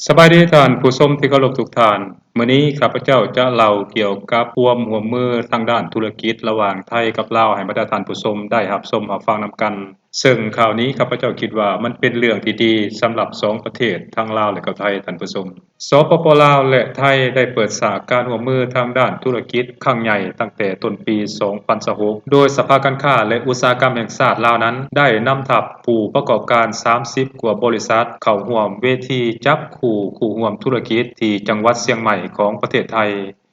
ສະບາຍດີທ່ານຜູ້ຊົມທີ່ເຄົາລົບທຸກທ່ານ. ມື້ນີ້ຂ້າພະເຈົ້າຈະເລົ່າກ່ຽວກັບຄວາມຮ່ວມມືທາງດ້ານທຸລະກິດລະຫວ່າງໄທກັບລາວ ໃຫ້ບັນດາທ່ານຜູ້ຊົມໄດ້ຮັບຊົມຮັບຟັງນຳກັນ. ເຊິ່ງຂ່າວນີ້ຂ້າພະເຈົ້າຄິດວ່າມັນເປັນເລື່ອງທີ່ດີສຳລັບສອງປະເທດ ທັງລາວ ແລະ ກໍໄທ ທ່ານຜູ້ຊົມ. ສປປ ລາວ ແລະ ໄທ ໄດ້ເປີດສາກການຮ່ວມມືທາງດ້ານທຸລະກິດຄັ້ງໃຫຍ່ຕັ້ງແຕ່ຕົ້ນປີສອງພັນຊາວຫົກ ໂດຍສະພາການຄ້າ ແລະ ອຸດສາຫະກຳແຫ່ງຊາດລາວນັ້ນ ໄດ້ນຳທັບຜູ້ປະກອບການສາມສິບກວ່າບໍລິສັດເຂົ້າຮ່ວມເວທີຈັບຄູ່ຄູ່ຮ່ວມທຸລະກິດທີ່ຈັງຫວັດຊຽງໃໝ່ຂອງປະເທດໄທ.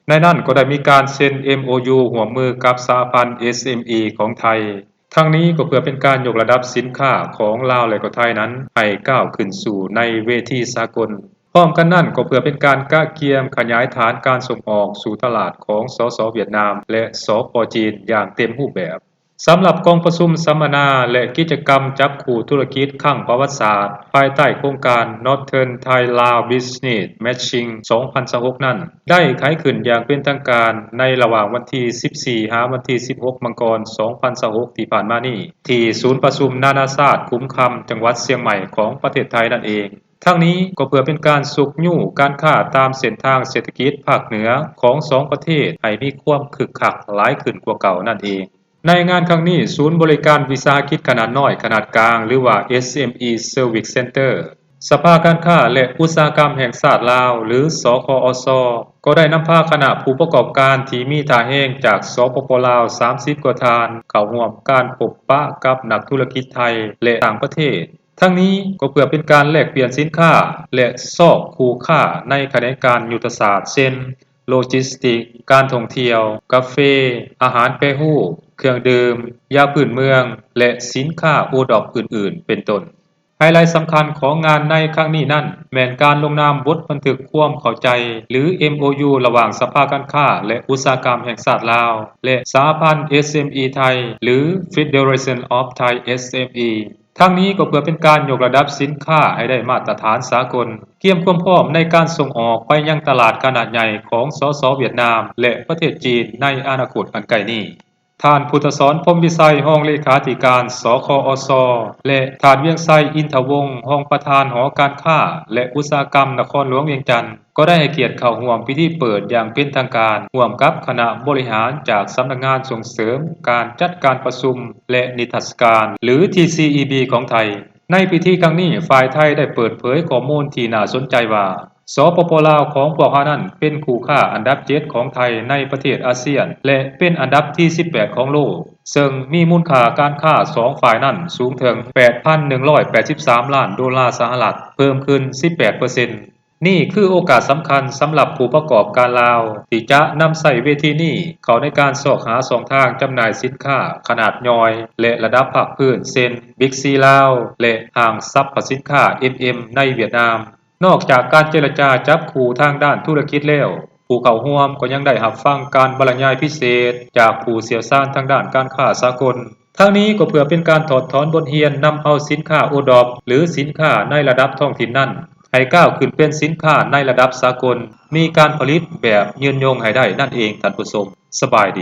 ໃນນັ້ນກໍໄດ້ມີການເຊັນ ເອັມໂອຢູ ຮ່ວມມືກັບສະຫະພັນ ເອສເອັມອີ ຂອງໄທ. ທັງນີ້ກໍເພື່ອເປັນການຍົກລະດັບສິນຄ້າຂອງລາວ ແລະ ກໍໄທນັ້ນໃຫ້ກ້າວຂຶ້ນສູ່ໃນເວທີສາກົນ. ພ້ອມກັນນັ້ນກໍເພື່ອເປັນການກະກຽມຂະຫຍາຍຖານການສົ່ງອອກສູ່ຕະຫຼາດຂອງ ສສ ຫວຽດນາມ ແລະ ສປ ຈີນ ຢ່າງເຕັມຮູບແບບ. ສຳລັບກອງປະຊຸມສຳມະນາ ແລະ ກິດຈະກຳຈັບຄູ່ທຸລະກິດຄັ້ງປະຫວັດສາດ ພາຍໃຕ້ໂຄງການ Northern Thai Lao Business Matching ສອງພັນຊາວຫົກນັ້ນ ໄດ້ໄຂຂຶ້ນຢ່າງເປັນທາງການໃນລະຫວ່າງວັນທີສິບສີ່ ຫາວັນທີສິບຫົກ ມັງກອນ ສອງພັນຊາວຫົກ ທີ່ຜ່ານມານີ້ ທີ່ສູນປະຊຸມນານາຊາດຂຸມຄຳ ຈັງຫວັດຊຽງໃໝ່ຂອງປະເທດໄທນັ້ນເອງ. ທັງນີ້ກໍເພື່ອເປັນການຊຸກຍູ້ການຄ້າຕາມເສັ້ນທາງເສດຖະກິດພາກເໜືອຂອງສອງປະເທດໃຫ້ມີຄວາມຄຶກຄັກຫຼາຍຂຶ້ນກວ່າເກົ່ານັ້ນເອງ. ໃນງານຄັ້ງນີ້ ສູນບໍລິການວິສາຫະກິດຂະໜາດນ້ອຍຂະໜາດກາງ ຫຼືວ່າ ເອສເອັມອີ Service Center ສະພາການຄ້າ ແລະ ອຸດສາຫະກຳແຫ່ງຊາດລາວ ຫຼື ສຄອສ ກໍໄດ້ນຳພາຄະນະຜູ້ປະກອບການທີ່ມີທ່າແຮງຈາກ ສປປ ລາວ ສາມສິບກວ່າທ່ານ ເຂົ້າຮ່ວມການພົບປະກັບນັກທຸລະກິດໄທ ແລະ ຕ່າງປະເທດ. ທັງນີ້ກໍເພື່ອເປັນການແລກປ່ຽນສິນຄ້າ ແລະ ຊອກຄູ່ຄ້າໃນຂະແໜງການຍຸດທະສາດ ເຊັ່ນ ໂລຈິສຕິກ, ການທ່ອງທ່ຽວ, ກາເຟ, ອາຫານແປຮູບ, ເຄື່ອງດື່ມ, ຢາພື້ນເມືອງ ແລະ ສິນຄ້າໂອດອບອື່ນໆ ເປັນຕົ້ນ. ໄຮໄລສຳຄັນຂອງງານໃນຄັ້ງນີ້ນັ້ນ ແມ່ນການລົງນາມບົດບັນທຶກຄວາມເຂົ້າໃຈ ຫຼື ເອັມໂອຢູ ລະຫວ່າງສະພາການຄ້າ ແລະ ອຸດສາຫະກຳແຫ່ງຊາດລາວ ແລະ ສະຫະພັນ ເອສເອັມອີ ໄທ ຫຼື Federation of Thai ເອສເອັມອີ ທັງນີ້ກໍເພື່ອເປັນການຍົກລະດັບສິນຄ້າໃຫ້ໄດ້ມາດຕະຖານສາກົນ, ກຽມຄວາມພ້ອມໃນການສົ່ງອອກໄປຍັງຕະຫຼາດຂະໜາດໃຫຍ່ຂອງ ສສ ຫວຽດນາມ ແລະ ປະເທດຈີນໃນອະນາຄົດອັນໃກ້ນີ້. ທ່ານ ພຸດທະສອນ ພົມວິໄຊ ຮອງເລຂາທິການ ສຄອສ ແລະ ທ່ານ ວຽງໄຊ ອິນທະວົງ ຮອງປະທານຫໍການຄ້າ ແລະ ອຸດສາຫະກຳນະຄອນຫຼວງວຽງຈັນ ກໍໄດ້ໃຫ້ກຽດເຂົ້າຮ່ວມພິທີເປີດຢ່າງເປັນທາງການ ຮ່ວມກັບຄະນະບໍລິຫານຈາກສຳນັກງານສົ່ງເສີມການຈັດການປະຊຸມ ແລະ ນິທັດສະການ ຫຼື ທີຊີອີບີ ຂອງໄທ. ໃນພິທີຄັ້ງນີ້ ຝ່າຍໄທໄດ້ເປີດເຜີຍຂໍ້ມູນທີ່ໜ້າສົນໃຈວ່າ ສປປ ລາວ ຂອງພວກເຮົານັ້ນເປັນຄູ່ຄ້າອັນດັບເຈັດຂອງໄທໃນປະເທດອາຊຽນ ແລະ ເປັນອັນດັບທີສິບແປດຂອງໂລກ, ເຊິ່ງມີມູນຄ່າການຄ້າສອງຝ່າຍນັ້ນສູງເຖິງແປດພັນໜຶ່ງຮ້ອຍແປດສິບສາມລ້ານໂດລາສະຫະລັດ, ເພີ່ມຂຶ້ນສິບແປດເປີເຊັນ. ນີ້ຄືໂອກາດສຳຄັນສຳລັບຜູ້ປະກອບການລາວ ທີ່ຈະນຳໃຊ້ເວທີນີ້ເຂົ້າໃນການຊອກຫາຊ່ອງທາງຈຳໜ່າຍສິນຄ້າຂະໜາດຍ່ອຍ ແລະ ລະດັບພາກພື້ນ ເຊັ່ນ ບິກຊີລາວ ແລະ ຫ້າງສັບພະສິນຄ້າ ເອັມເອັມ ໃນຫວຽດນາມ. ນອກຈາກການເຈລະຈາຈັບຄູ່ທາງດ້ານທຸລະກິດແລ້ວ, ຜູ້ເຂົ້າຮ່ວມກໍຍັງໄດ້ຮັບຟັງການບັນລະຍາຍພິເສດຈາກຜູ້ຊ່ຽວຊານທາງດ້ານການຄ້າສາກົນ. ທັງນີ້ກໍເພື່ອເປັນການຖອດຖອນບົດຮຽນນຳເອົາສິນຄ້າໂອດອບ ຫຼື ສິນຄ້າໃນລະດັບທ້ອງຖິ່ນນັ້ນ ໃຫ້ກ້າວຂຶ້ນເປັນສິນຄ້າໃນລະດັບສາກົນ, ມີການຜະລິດແບບຍືນຍົງໃຫ້ໄດ້ນັ້ນເອງ, ທ່ານຜູ້ຊົມ. ສະບາຍດີ.